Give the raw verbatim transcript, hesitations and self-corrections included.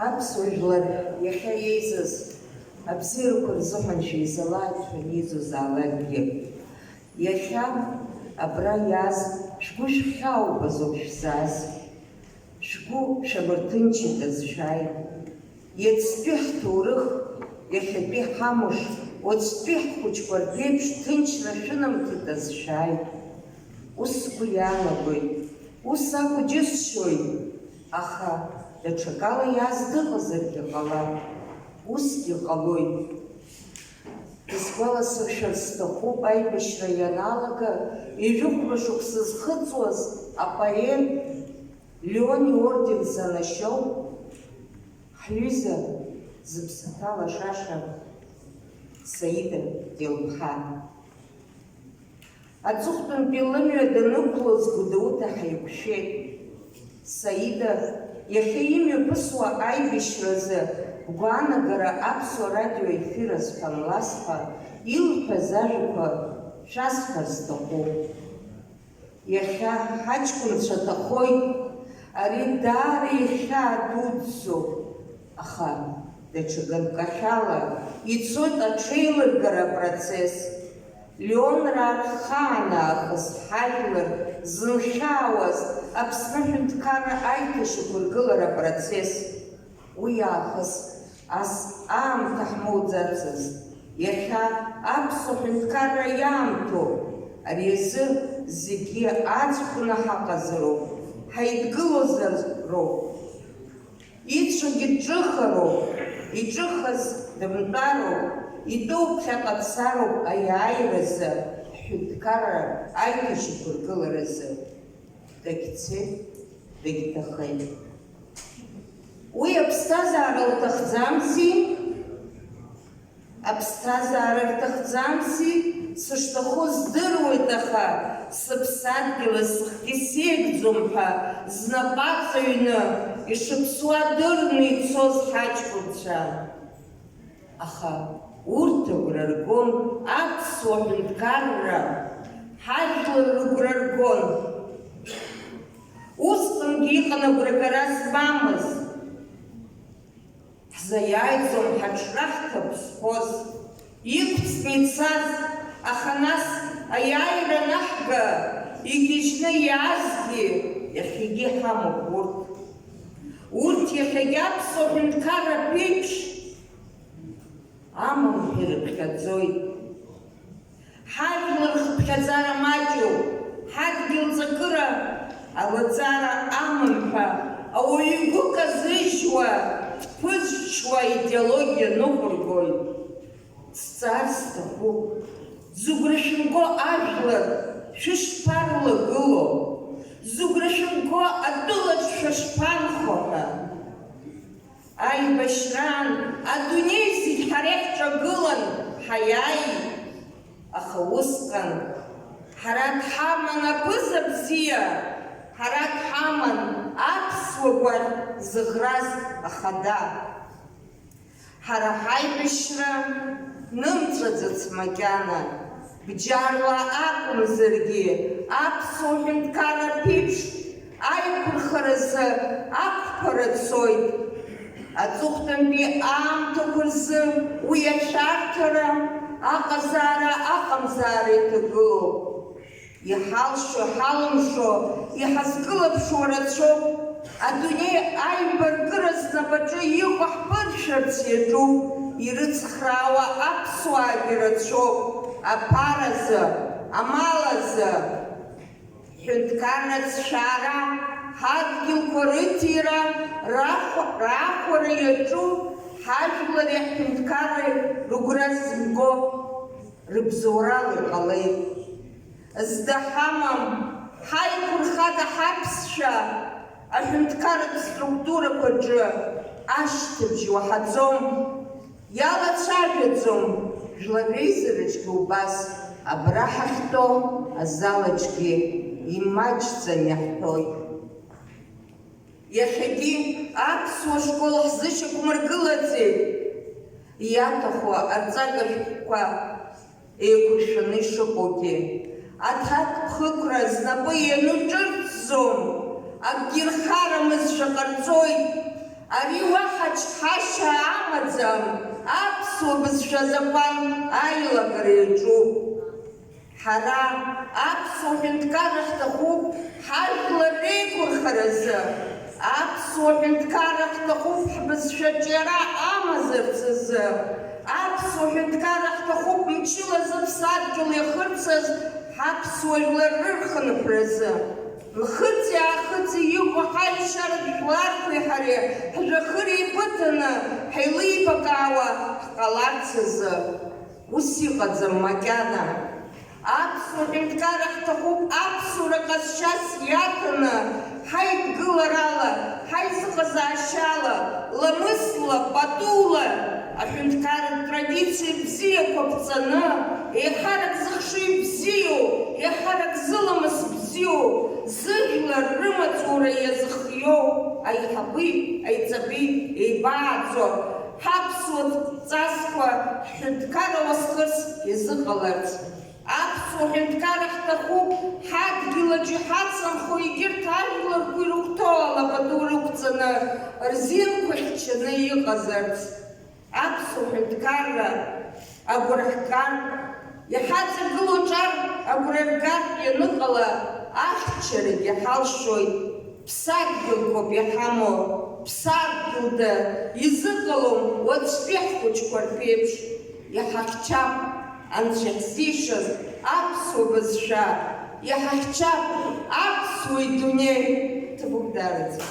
Аԥсуа жәлар иахьа еизаз абзиарақәа рзыҳәан шәеизалааит ҳәа анеизозаалакгьы, иахьа абра иааз шәгәы шәхьаауп азоуп шәзааз. Шәгәы шәабырҭынчит азшәааи. Иацтәи ҳҭоурых, иахьатәи ҳамш, уаҵәтәи ҳхәыҷқәа ртәеиԥш ҭынчра шәынамҭеит азшәааи. Ус сгәы иаанагоит, ус акәу џьысшьоит, аха даҽакала иааз дыҟазаргьы ҟалап, усгьы ҟалоит. Исгәаласыршәарц сҭахуп, аибашьра ианалага, ҩажәихәба шықәса зхыҵуаз апоет Леон иорден санашьоу, ҳҩыза зыԥсаҭа лашаша Саида Делԥҳа. Аҵыхәтәантәи лымҩа данықәлоз Гәдоуҭа ҳаиқәшәеит. Саида иахьа имҩаԥысуа аибашьразы бгәаанагара Аԥсуа радио ефир азҳәа мласҳәа илҳәаз ажәақәа шәасҳәар сҭахуп. Иахьа ҳаҷкәынцәа ҭахоит, ари даара ихьаа дуӡӡоуп, аха даҽа ганкахьала ицоит аҽеилыргара апроцесс. Леон Рархаан аахыс ҳажәлар зынхьаауаз Аԥсны аҳәынҭқарра аиҭашьақәыргылара апроцесс. Уи аахыс ас аамҭа ҳмоуӡацызт. Иахьа аԥсуа ҳәынҭқарра иаамҭоуп. Ари азы зегьы аӡхәны ҳаҟазароуп, ҳаидгылозароуп. Ицәагьы ҿыхароуп, иҿыхаз дымтәароуп, итәоу ԥхьаҟа дцароуп аиааиразы, ҳҳәынҭқарра аиҭашьақәыргыларазы. Дагьцеит, дагьҭахеит. Уи аԥсҭазаара лҭахӡамзи? Аԥсҭазаара рҭахӡамзи? Сышҭаху здыруеит, аха сыԥсадгьыли сыхгьы сеигӡом ҳәа знапы аҵаҩны ишыԥсуа дырны ицоз ҳаҷкәынцәа. Аха урҭ агәра ргон аԥсуа ҳәынҭқарра, ҳажәлар рыгәра ргон. Усҟангьы иҟан агәрагара змамыз. Ҳзаиааиӡом ҳаҽраҳҭап зҳәоз, иқәҵны ицаз, аха нас аиааира анаҳга, игьежьны иаазгьы иахьагьы иҳамоуп урҭ. Урҭ иахьагьы аԥсуа ҳәынҭқарратә еиԥш амамҳәа ирыԥхьаӡоит. Ҳажәлар рхыԥхьаӡара маҷуп, ҳадгьыл ҵакыра алаҵара амам ҳәа ауаҩы игәы казыжьуа, дԥызҽуа идеологиа ныҟәыргоит. Сҵаарц сҭахуп, зыгәра шәымго ажәлар шәышԥарылагыло, зыгәра шәымго атәылаҿ шәышԥанхо ҳәа. Аибашьраан адунеи зегь ҳара иаҳҿагылан ҳаиааит, аха усҟан ҳара дҳаман аԥыза бзиа, ҳара дҳаман аԥсуа гәаӷь зыӷраз ахада. Ҳара ҳаибашьра нымҵәаӡац макьана, бџьарла акәымзаргьы, аԥсуа ҳәынҭқарратә еиԥш аиқәырхаразы ақәԥара цоит. Аҵыхәтәантәи аамҭақәа рзы уи ашәарҭара, аҟазаара, аҟамзаара иҭагылоуп. Иҳалшо, иҳалымшо, иҳазкылыԥшуа рацәоуп. Адунеи аибаркыра знапаҿы иҟоу ҳԥыршәарц иаҿуп, ирыцхраауа аԥсуаагьы рацәоуп, аԥаразы, амалазы. Ҳҳәынҭқарратә цәаара, ҳадгьылқәа рыҭира, рахә-, раахәара иаҿу ҳажәлари ҳҳәынҭқарреи рыгәра зымго рыбзоурала иҟалеит. Зда ҳамам, ҳаиқәырхага ҳаԥсшәа аҳәынҭқарратә структурақәа рҿы ашьҭыбжь уаҳаӡом, иалацәажәаӡом, жәлар реизараҿгьы убас, абра ҳахьтәоу азалаҿгьы имаҷӡам иаҳҳәоит. Иахьагьы аԥсуа школ ҳзышьақәмыргылаӡеит, иаҭаху арҵага шәҟәқәа еиқәыршәаны ишыҟоугьы. Аҭакԥхықәра знапы иану ҿырҭӡом, акгьы рхарамызшәа ҟарҵоит, Ари уаҳа чҳашьа амаӡам, аԥсуа бызшәа азакәан аилагара иаҿуп. Ҳара, аԥсуа ҳәынҭқарра ҳҭахуп ҳажәлар реиқәырхаразы, аԥсуа ҳәынҭқарра ҳҭахуп ҳбызшәа ҿиара амазарц азы, аԥсуа ҳәынҭқарра ҳҭахуп мчыла зыԥсадгьыл иахырцаз ҳаԥсуа жәлар рырхынҳәразы. Нхыҵи-аахыҵи иҟоу ҳаишьаратә жәларқәеи ҳареи ҳжәҩахыр еибыҭаны ҳеилибакаауа ҳҟаларц азы. Ус иҟаӡам макьана. Аԥсуа ҳәынҭқарра ҳҭахуп аԥсуара ҟазшьас иаҭаны, ҳаидгыларала, ҳаизыҟазаашьала, ламысла, патула, аҳәынҭқарратә традициа бзиақәа ԥҵаны, еиҳарак зыхшыҩ бзиоу, еиҳарак зыламыс бзиоу, зыжәлар рымаҵура иазыхиоу аиҳаби аиҵаби еибааӡо, ҳаԥсуа ҵасқәа ҳҳәынҭқарра уасхырс изыҟаларц. Аԥсуа ҳәынҭқарра ҳҭахуп, ҳадгьыл аҿы иҳацынхо егьырҭ ажәларқәа ирыхәҭоу алабаду рықәҵаны, рзинқәа хьчаны иҟазарц. Аԥсуа ҳәынҭқарра агәра ҳгар, иҳаҵагылоу ҿар агәра ргартә ианыҟала, ахьчарагьы ҳалшоит. Ԥсадгьылқәоуп иҳамоу, ԥсадгьылда изыҟалом уаҵәтәи ҳхәыҷқәа рԥеиԥш. Иҳахьчап Анцәа иаҳзишаз аԥсуа бызшәа, иҳахьчап аԥсуа идунеи. Ҭабуп даараӡа.